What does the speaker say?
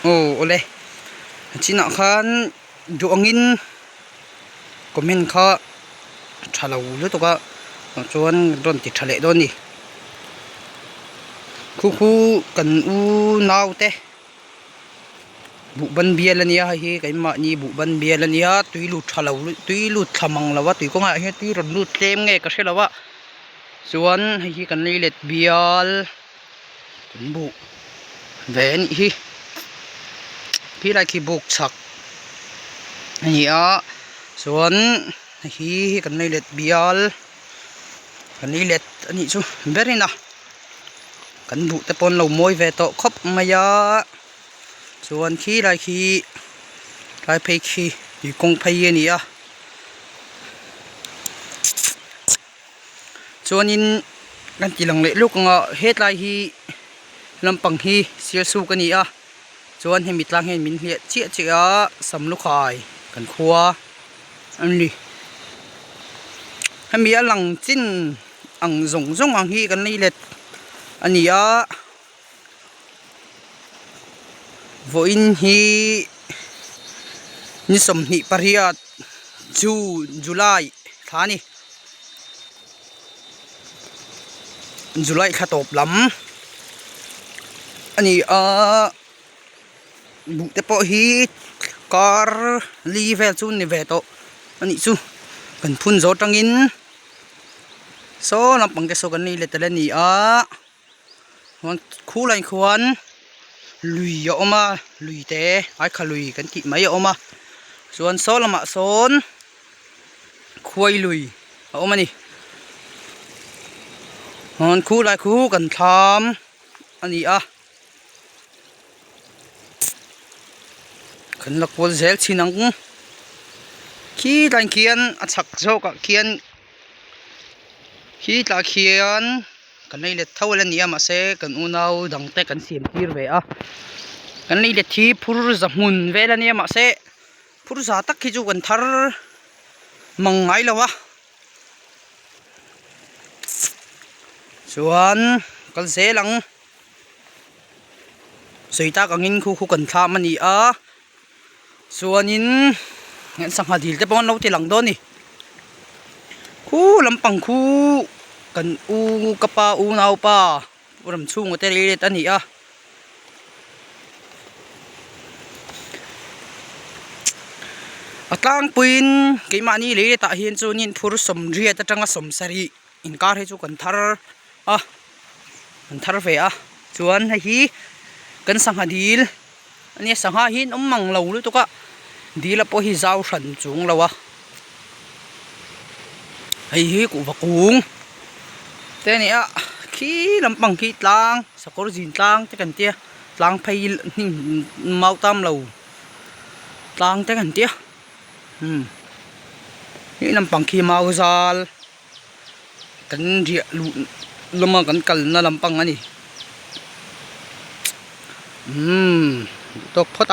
Aw awle a chinah khan duh angin comment kha tha lo lutuk a tah chuan rawn ti tha leh dawn a ni khu khu kan u nau te buhban bial a nia hei hi keimahni buhban bial a nia tui lut tha lo tui lut thla mang lo a tui kawngah hian tui rawn lut tlem nge ka hre lo a chuan hei hi kan lei let bial. Kan buh ve a nih hi khilai khi buk chhak a ni a chuan hei hi kan lei let bial kan lei let a nih chu berin a kan buh te pawh an lo mawi ve tawh khawp mai a chuan khilai khi tlai phei khi tui kawng phei a ni a. Chuanin kan ti lang leh luk ang a hetlai hi lampang hi sialsuk a ni a chuan hemi tlang hian min hliah chiah chiah a samlukhai kan khua a ni hemi a lang chin ang zawng zawng ang hi kan nei let a ni a vawiin hi ni 28 june july thla a ni july thla tawp lam a ni a buh te pawh hi kar li vel chu ni ve tawh a nih chu kan phun zawh atangin saw lampang te saw kan nei leh tel a ni a. Chuan khulaiah khuan lui a awm a lui te aikha lui kan tih mai a awm a chuan saw lamah sawn khuai lui a awm a ni chuan khulai khu kan thlam a ni a kan la kual zel thin ang khilaiah khian a chhak zawkah khian khitah khian. Kan lei let tho a la ni a mahse kan unau dang te kan siam tir ve a kan lei let hi phur za hmun vel a nia mahse phur za tak hi chu kan thar mang ngai lo a chuan kal zel ang sawi tak angin khu khu kan thlam a ni a chuanin sangha dil te pawh an lo ti lang dawn a ni khu lampang khu kan u ka pa unau pa ram chhunga te rei let a ni a a tlangpuiin keimahni lei letah hian chuanin phur sawmriat atanga sawmsarih inkar hi chu kan thar a kan thar ve a chuan hei hi kan sangha dil. Ania sangha hi an awm mang lo lutuk a dila pawh hi zau hran chung lo a hei hi kuhva kung te a ni a khi lampang khi tlang sakawr zin tlang te kan tia tlang phei hnim mau tam lo tlang te kan tia umm he lampang khi mau zal kan riah luh lama kan kalna lampang a ni umm tawk phawt a.